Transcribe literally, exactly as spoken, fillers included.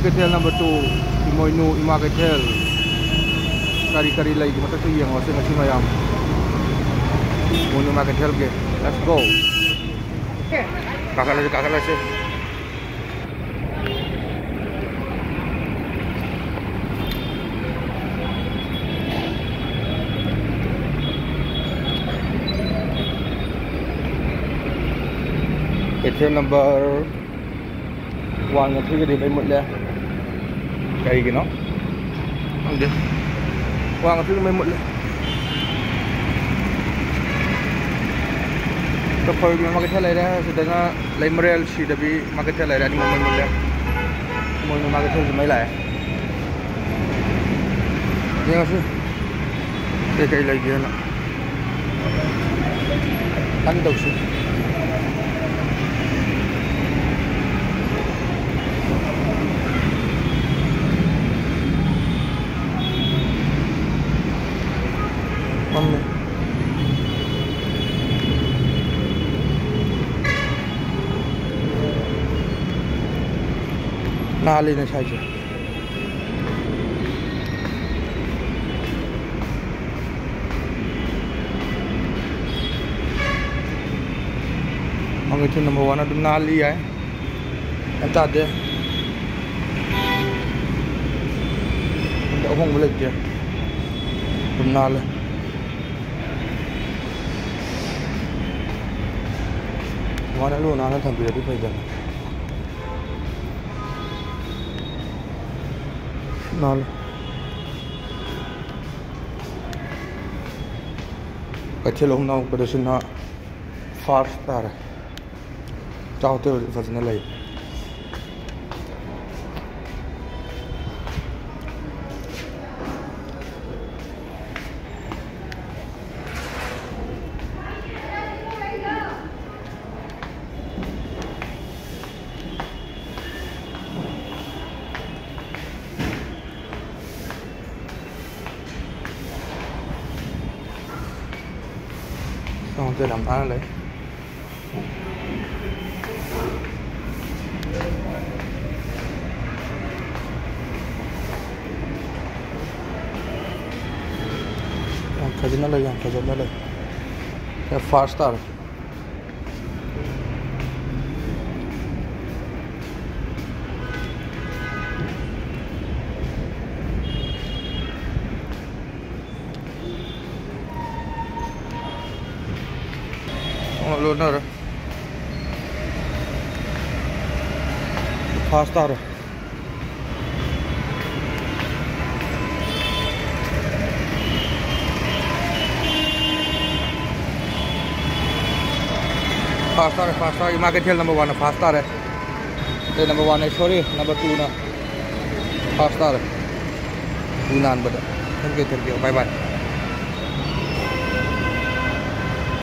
ꯀꯩꯊꯦꯜ number two, ꯏꯃꯣꯏꯅꯨ ꯏꯃꯥ ꯀꯩꯊꯦꯜ꯫ ꯀꯔꯤ ꯀꯔꯤ ꯂꯩꯒꯦ ꯃꯊꯛꯇ ꯌꯦꯡꯉꯨꯔꯁꯦ ꯉꯁꯤ ꯃꯌꯥꯝ꯫ ꯏꯃꯣꯏꯅꯨ ꯏꯃꯥ ꯀꯩꯊꯦꯜꯒꯤ꯫ Let's go. ꯀꯥꯈꯠꯂꯁꯤ, ꯀꯥꯈꯠꯂꯁꯤ꯫ ꯀꯩꯊꯦꯜ number one ꯒ three ꯒꯗꯤ ꯃꯩ ꯃꯨꯠꯂꯦ꯫ ꯀꯔꯤꯒꯤꯅꯣ? ꯈꯪꯗꯦ꯫ One ꯒ three ꯒ ꯃꯩ ꯃꯨꯠꯂꯦ꯫ ꯀꯐꯔꯒꯤ ꯃꯥ ꯀꯩꯊꯦꯜ ꯂꯩꯔꯦ꯫ ꯁꯤꯗꯅ ꯂꯩꯃꯔꯦꯜ ꯁꯤꯗꯕꯤ ꯃꯥ ꯀꯩꯊꯦꯜ ꯂꯩꯔꯦ꯫ ꯑꯅꯤꯃꯛ ꯃꯩ ꯃꯨꯠꯂꯦ꯫ ꯃꯣꯏ ꯃꯥ ꯀꯩꯊꯦꯜꯁꯨ ꯃꯩ ꯂꯥꯛꯑꯦ꯫ ꯌꯦꯡꯉꯁꯤ ꯀꯩꯀꯩ ꯂꯩꯒꯦꯅ꯫ ꯀꯟ ꯇꯧꯁꯤ꯫ ꯃꯝꯃꯦ꯫ ꯅꯥꯜꯂꯤꯅꯦ ꯁ꯭ꯋꯥꯏꯁꯦ꯫ ꯃꯥ ꯀꯩꯊꯦꯜ number one ꯑꯗꯨꯝ ꯅꯥꯜꯂꯤ ꯌꯥꯏ꯫ ꯒ꯭ꯌꯥꯟ ꯇꯥꯗꯦ꯫ ꯑꯗ ꯑꯍꯣꯡꯕ ꯂꯩꯇꯦ꯫ ꯑꯗꯨꯝ ꯅꯥꯜꯂꯦ꯫ ꯑꯗꯨꯃꯥꯏꯅ ꯂꯨ ꯅꯥꯟꯅ ꯊꯝꯕꯤꯔꯗꯤ ꯐꯩꯗꯅ꯫ ꯅꯥꯜꯂꯦ꯫ ꯀꯩꯊꯦꯜ ꯑꯍꯨꯝ ꯅꯥꯎꯛꯄꯗ ꯁꯤꯅ first ꯇꯥꯔꯦ꯫ ꯆꯥ ꯍꯣꯇꯦꯜ ꯐꯖꯅ ꯂꯩ꯫ ꯁꯣꯝꯗ ꯌꯥꯝ ꯅꯥꯟꯅ ꯂꯩ꯫ ꯐꯖꯅ ꯂꯩ, ꯌꯥꯝ ꯐꯖꯅ ꯂꯩ꯫ ꯐꯥꯔꯁ ꯇꯥꯔꯦ꯫ ꯂꯣꯟꯅꯔꯦ꯫ ꯐꯥꯔꯁ ꯇꯥꯔꯦ꯫ ꯐꯥꯔꯁ ꯇꯥꯔꯦ, ꯐꯥꯔꯁ ꯇꯥꯔꯦ꯫ ꯏꯃꯥ ꯀꯩꯊꯦꯜ ꯅꯝꯕꯔ ꯋꯥꯟꯅ ꯐꯥꯔꯁ ꯇꯥꯔꯦ꯫ ꯑꯇꯩ ꯅꯝꯕꯔ ꯋꯥꯟꯅ, ꯁꯣꯔꯤ, ꯅꯝꯕꯔ ꯇꯨꯅ ꯐꯥꯔꯁ ꯇꯥꯔꯦ꯫ ꯎ ꯅꯥꯟꯕꯗ꯫ Thank you, thank you, bye bye꯫